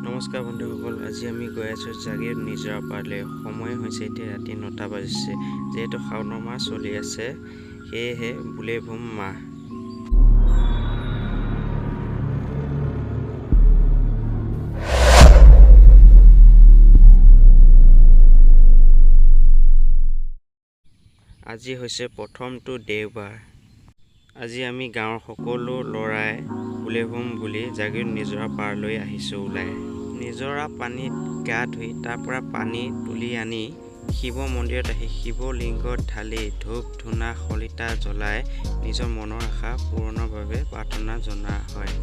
নমস্কাৰ বন্ধুসকল, আজি আমি গৈ আছোঁ জাগীৰোড নিজৰাপাৰলৈ। সময় হৈছে এতিয়া ৰাতি 9টা বাজিছে। যিহেতু শাওণৰ মাহ চলি আছে, সেয়েহে বুলেভুম মাহ। আজি হৈছে প্ৰথমটো দেওবাৰ। আজি আমি গাঁৱৰ সকলো ল'ৰাই বুলেভুম বুলি জাগীৰোড নিজৰা পাৰলৈ আহিছোঁ ওলাই। নিজৰা পানীত গা ধুই তাৰ পৰা পানী তুলি আনি শিৱ মন্দিৰত আহি শিৱলিংগত ঢালি ধূপ ধূনা শলিতা জ্বলাই নিজৰ মনৰ আশা পূৰণৰ বাবে প্ৰাৰ্থনা জনোৱা হয়।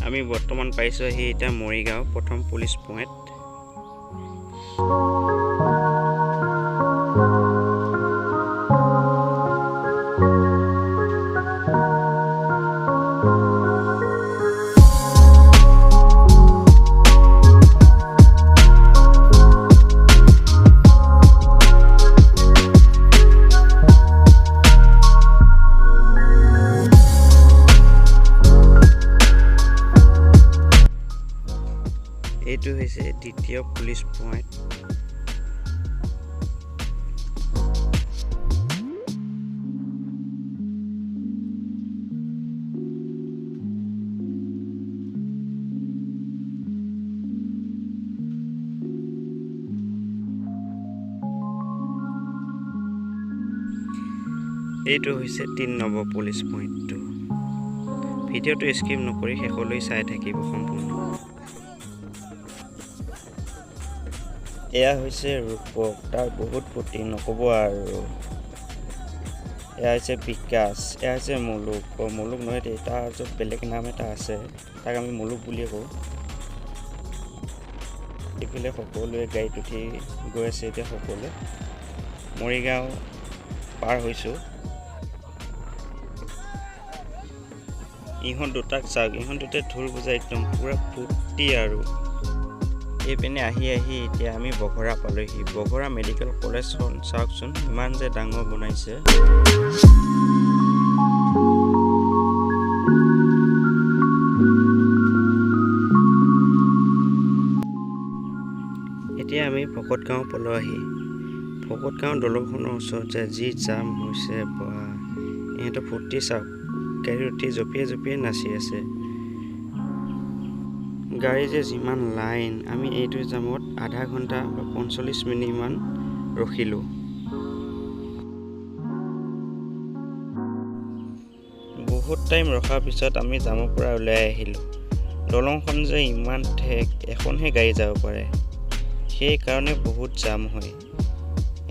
আমি বৰ্তমান পাইছোঁ আহি এতিয়া মৰিগাঁও প্ৰথম পুলিচ পইণ্ট। এইটো হৈছে দ্বিতীয় পুলিচ পইণ্ট। এইটো হৈছে 3 নম্বৰ পুলিচ পইণ্টটো। ভিডিঅ'টো স্কিপ নকৰি শেষলৈ চাই থাকিব সম্পূৰ্ণ। এয়া হৈছে ৰূপক, তাৰ বহুত ফূৰ্তি নক'ব আৰু। এয়া হৈছে বিকাশ, এয়া হৈছে মুলুক। অ' মুলুক নহয় দেই, তাৰ য'ত বেলেগ নাম এটা আছে, তাক আমি মুলুক বুলিয়ে কওঁ। এইফালে সকলোৱে গাড়ীত উঠি গৈ আছে। এতিয়া সকলোৱে মৰিগাঁও পাৰ হৈছোঁ। ইহঁত দুটাক চাওক, ইহঁত দুটাই ঢোল বজাই একদম পূৰা ফূৰ্তি আৰু। এইপিনে আহি আহি এতিয়া আমি বঘৰা পালোহি। বঘৰা মেডিকেল কলেজখন চাওকচোন, ইমান যে ডাঙৰ বনাইছে। এতিয়া আমি ভকতগাঁও পালোহি। ভকতগাঁও দলংখনৰ ওচৰত যে যি জাম হৈছে বা, ইহঁতৰ ফূৰ্তি চাওক, গাড়ীত উঠি জঁপিয়াই জঁপিয়াই নাচি আছে। গাড়ী যে যিমান লাইন, আমি এইটো জামত আধা ঘণ্টা বা 45 মিনিটমান ৰখিলোঁ। বহুত টাইম ৰখাৰ পিছত আমি জামৰ পৰা ওলাই আহিলোঁ। দলংখন যে ইমান ঠেক, এখনহে গাড়ী যাব পাৰে, সেইকাৰণে বহুত জাম হয়।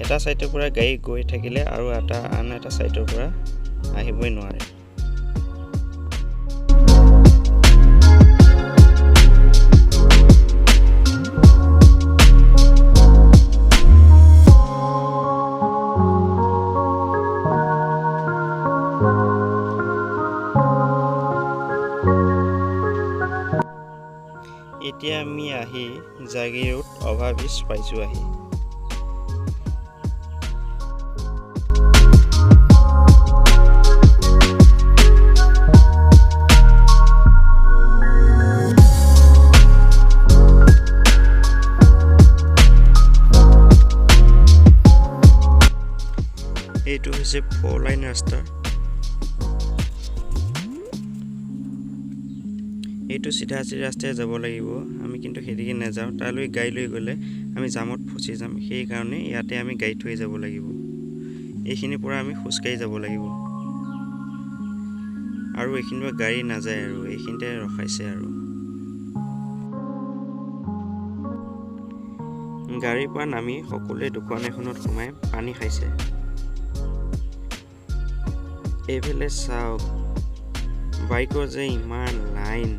এটা ছাইডৰ পৰা গাড়ী গৈ থাকিলে আৰু আন এটা ছাইডৰ পৰা আহিবই নোৱাৰে। এতিয়া আমি আহি জাগীৰোড অভাৰব্ৰিজ পাইছোঁ আহি। এইটো হৈছে 4 লাইন ৰাস্তা। এইটো চিধা চিধি ৰাস্তাৰে যাব লাগিব, আমি কিন্তু সেইদিকে নাযাওঁ। তালৈ গাড়ী লৈ গ'লে আমি জামত ফচি যাম, সেইকাৰণে ইয়াতে আমি গাড়ী থৈ যাব লাগিব। এইখিনিৰ পৰা আমি খোজকাঢ়ি যাব লাগিব আৰু এইখিনিৰ পৰা গাড়ী নাযায় আৰু এইখিনিতে ৰখাইছে আৰু। গাড়ীৰ পৰা নামি সকলোৱে দোকান এখনত সোমাই পানী খাইছে। এইফালে চাওক, বাইকৰ যে ইমান লাইন,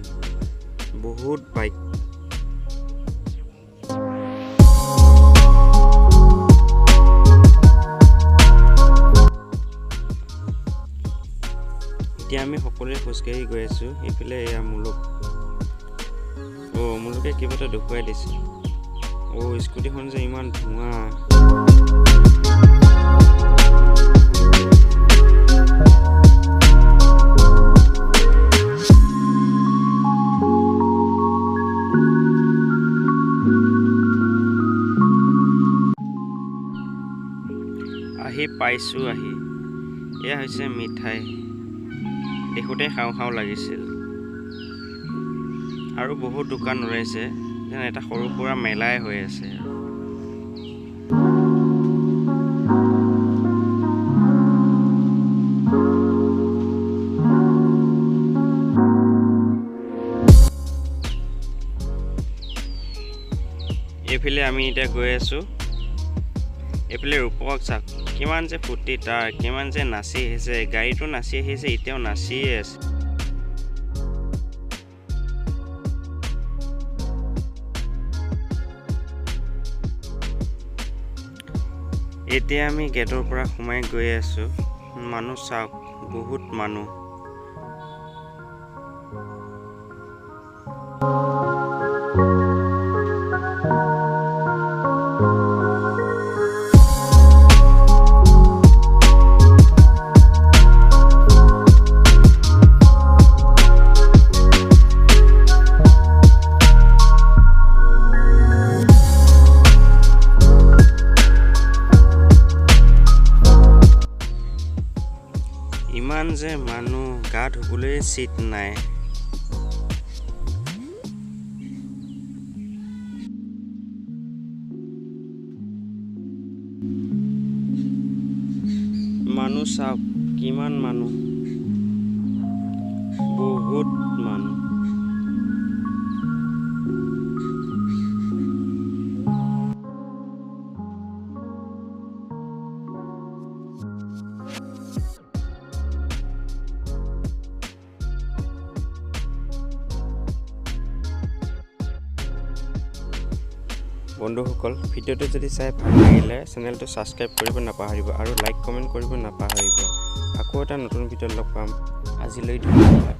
বহুত বাইক। এতিয়া আমি সকলোৱে খোজকাঢ়ি গৈ আছোঁ। এইফালে এয়া মুলুক, অ' মুলুকে কিবা এটা দেখুৱাই দিছে। অ' স্কুটিখন যে ইমান ধোঁৱা। আহি পাইছোঁ আহি। এয়া হৈছে মিঠাই, দেখোঁতে খাওঁ খাওঁ লাগিছিল। আৰু বহুত দোকান ওলাইছে, যেন এটা সৰু সুৰা মেলাই হৈ আছে। এইফালে আমি এতিয়া গৈ আছোঁ। এইফালে ৰূপক চাওক, কিমান যে ফূৰ্তি তাৰ, কিমান যে নাচি আহিছে। গাড়ীটো নাচি আহিছে, এতিয়াও নাচিয়ে আছে। এতিয়া আমি গেটৰ পৰা সোমাই গৈ আছোঁ। মানুহ চাওক, বহুত মানুহ। ইমান যে মানুহ, গা ধুবলৈ চিট নাই। মানুহ চাওক, কিমান মানুহ, বহুত মানুহ। বন্ধুসকল, ভিডিঅ'টো যদি চাই ভাল লাগিলে চেনেলটো ছাবস্ক্ৰাইব কৰিব নাপাহৰিব আৰু লাইক কমেণ্ট কৰিব নাপাহৰিব। আকৌ এটা নতুন ভিডিঅ'ত লগ পাম। আজিলৈ ধন্যবাদ।